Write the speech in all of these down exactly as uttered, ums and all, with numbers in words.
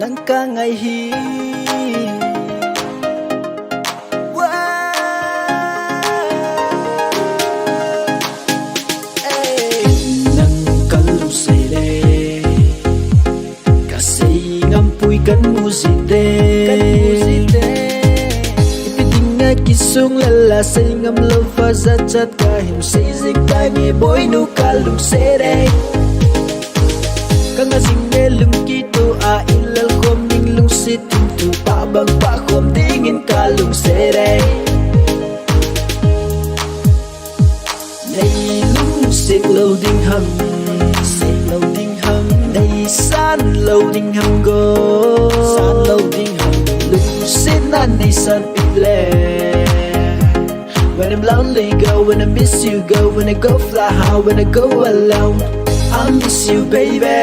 Nang ka ngai hi. Wow. Ei. Nang ka lungset e. Ka sei ngam poi kan mu jite. Kan mu jite. Ipi dinga kisung lala sei ngam lou va jachat ka hin sei jing tange boinu ka lungset e. Ka nga jing e lungkitoh a i lal khom ding lungset thim tu pa bang pa khom dingin ka lungset e. Nei lungset lou ding ham, set lou ding ham, nei san lou ding ham go, san lou ding ham, lungsetna nei san pi le. When I'm lonely, girl, when I miss you, girl, when I go fly high, when I go alone, I miss you, baby.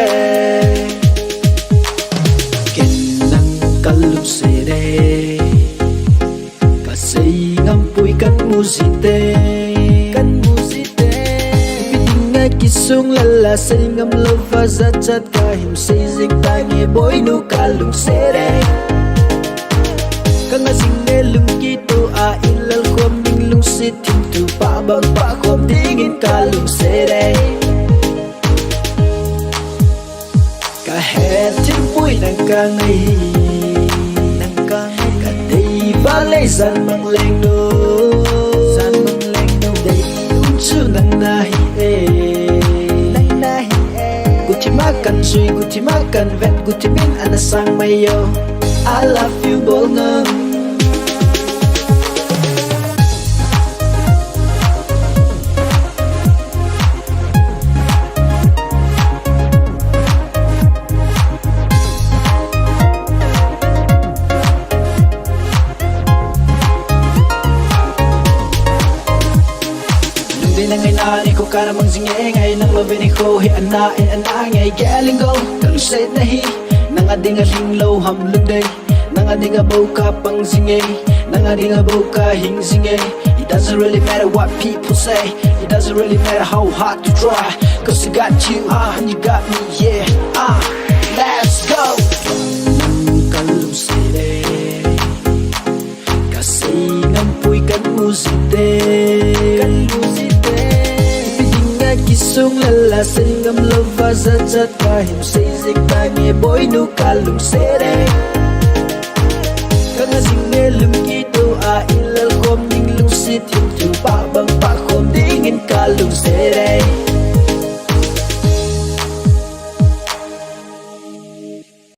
Ken nang ka lungset e. Ka sei ngam poi kan mu jite. Kan mu jite. Ipi dinga kisung lala sei ngam lou va jachat ka hin sei jing tange boinu ka lungset e. Ka nga jing e lungkitoh a i lal khom ding lungset thim tu pa bang pa khom dingin ka lungset e. Ka het thim poi nang ka ngai hi. Nang ka ngai. Ka dei va lei jan mang leng nu. Jan mang leng nu. Dei um chu nang nahi e. Nang nahi e. Guthima kan jui, guthima kan vet, guthimin ana sang mai o. I love you bol ngang. Lungdei na ngai na ni ko ka na mang jing e, ngai nang love ni ko hi ana in ana ngai ge ling go. Ka lungset na hi, nang a dinga hing lou ham lungdei. Nang a dinga bou ka pang jing e, nang a dinga bou ka hing jing e. It doesn't really matter what people say. It doesn't really matter how hard to try. 'Cause I got you, uh, and you got me, yeah. Uh, let's go. Nang ka lungset e. Ka sei ngam poi kan mu jite. Kan mu jite. Ipi dinga kisung lala sei ngam lou va jachat ka hin sei jing tange boinu ka lungset e. Ka nga jing e lungkitoh a i lal khom ding lungset thim tu pa bang pa khom dingin ka lungset e.